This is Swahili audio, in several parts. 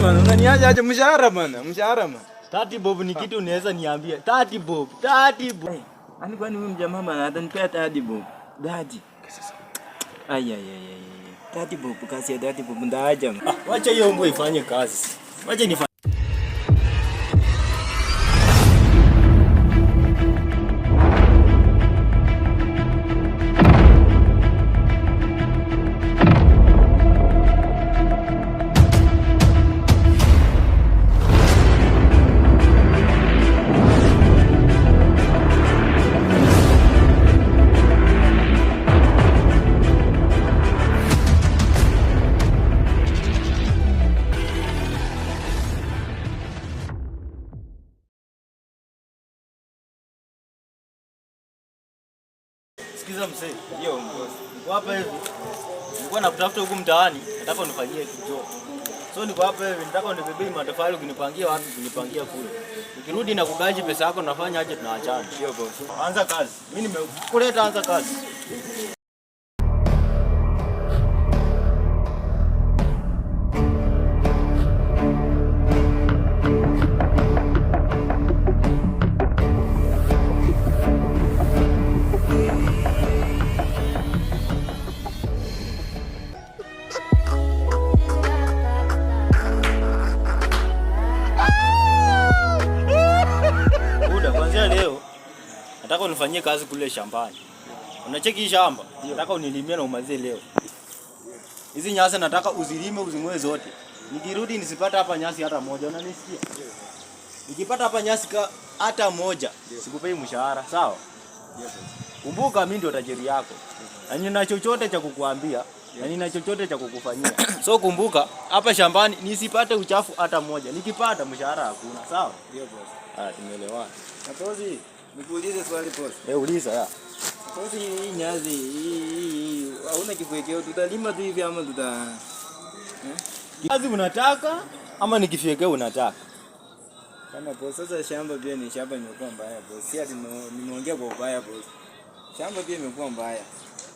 Bana, unaniacha aje mshahara bana, mshahara bana. 30 bob ni kitu unaweza niambia. 30 bob, 30 bob. Yaani kwani huyu mjamaa bana atanipea 30 bob? 30. Ai ai ai ai. 30 bob, kazi ya 30 bob ndaaja. Ah, wacha hiyo mbwa ifanye kazi. Wacha nifanye. Sikiza mzee. Yo boss. Niko hapa hivi. Nilikuwa nakutafuta huku mtaani, nataka unifanyie kitu. So niko hapa hivi, nataka unibebee matofali ukinipangia wapi, ukinipangia kule. Nikirudi na kugaji pesa yako nafanya aje tunaachana. Yo boss. Anza kazi. Mimi nimekuleta, anza kazi. Buda, kuanzia leo nataka unifanyie kazi kule shambani. Unacheki hii shamba? Nataka unilimie na umalizie leo. Hizi nyasi nataka uzilime uzing'oe zote. Nikirudi nisipate hapa nyasi hata moja, unanisikia? Nikipata hapa nyasi hata moja, sikupei mshahara, sawa? Kumbuka mimi ndio tajiri yako. Na nina chochote cha kukuambia, na nina chochote cha kukufanyia. So kumbuka hapa shambani nisipate uchafu hata moja. Nikipata mshahara hakuna, sawa? Ndio boss. Ah, tumeelewana. Na boss, nikuulize swali boss. Eh, uliza ya. Boss, hii nyasi hii hauna kifwekeo, tutalima tu hivi ama tuta Kazi unataka ama ni kifyekeo unataka? Kama boss, sasa shamba pia ni shamba imekuwa mbaya boss. Si ati nimeongea kwa ubaya boss. Shamba pia imekuwa mbaya.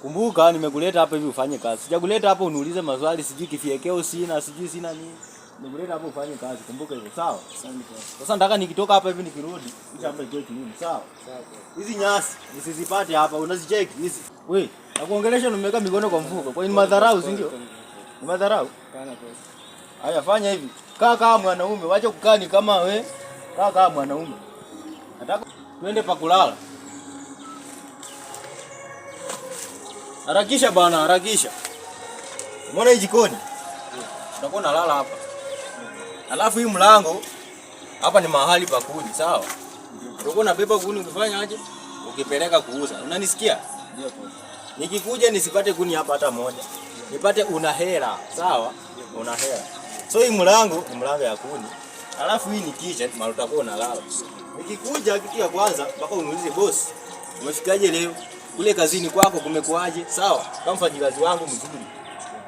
Kumbuka nimekuleta hapa hivi ufanye kazi. Sijakuleta hapa uniulize maswali sijui kifyekeo sina, sijui sina nini. Nimekuleta hapa ufanye kazi. Kumbuka hivyo, sawa? Asante boss. Sasa nataka nikitoka hapa hivi nikirudi, hii shamba ikuwe clean, sawa? Sawa boss. Hizi nyasi nisizipate hapa, unazicheki hizi. We, nakuongelesha nimeweka mikono kwa mfuko. Kwa nini madharau, si ndio? Ni madharau? Hapana boss. Haya, fanya hivi. Kaa kama mwanaume, wacha kukaa ni kama we. Kaa kama mwanaume. Nataka tuende pa kulala. Harakisha bana, harakisha. Umeona hii jikoni? Utakuwa unalala hapa. Alafu hii mlango hapa ni mahali pa kuni, sawa? Utakuwa unabeba kuni ukifanya aje? Ukipeleka kuuza. Unanisikia? Ndio boss. Nikikuja nisipate kuni hapa hata moja. Nipate una hela, sawa? Una hela. So hii mlango ni mlango ya kuni. Alafu hii ni kitchen, mahali utakuwa unalala. Nikikuja kitu ya kwanza mpaka uniulize boss, umefikaje leo? Kule kazini kwako kumekuaje? Sawa? Kama mfanyikazi wangu mzuri.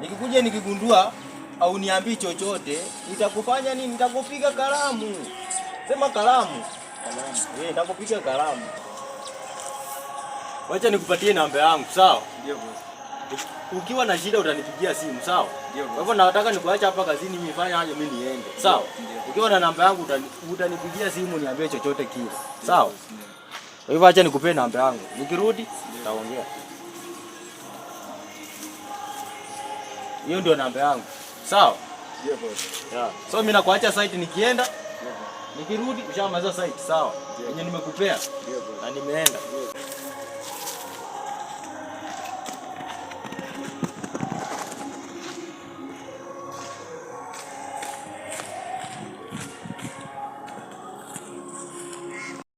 Nikikuja nikigundua au niambii chochote, nitakufanya nini? Nitakupiga kalamu. Sema kalamu. Kalamu. Eh, nitakupiga kalamu. Wacha nikupatie namba yangu, sawa? Ndio boss. Ukiwa na shida utanipigia simu, sawa? Ndio Kwa boss. hivyo nataka nikuache hapa kazini, mimi fanya aje mimi niende. Sawa? Ndio. Ukiwa na namba yangu utanipigia simu niambie chochote kile. Sawa? Ndio. Kwa hivyo acha nikupee namba yangu. Nikirudi tutaongea. Hiyo ndio namba yangu. Sawa? Ndio boss. Yeah. So mimi nakuacha site nikienda, Ndio boss. nikirudi ushamaliza site, sawa? Ndio. Yenye nimekupea Ndio boss. na nimeenda.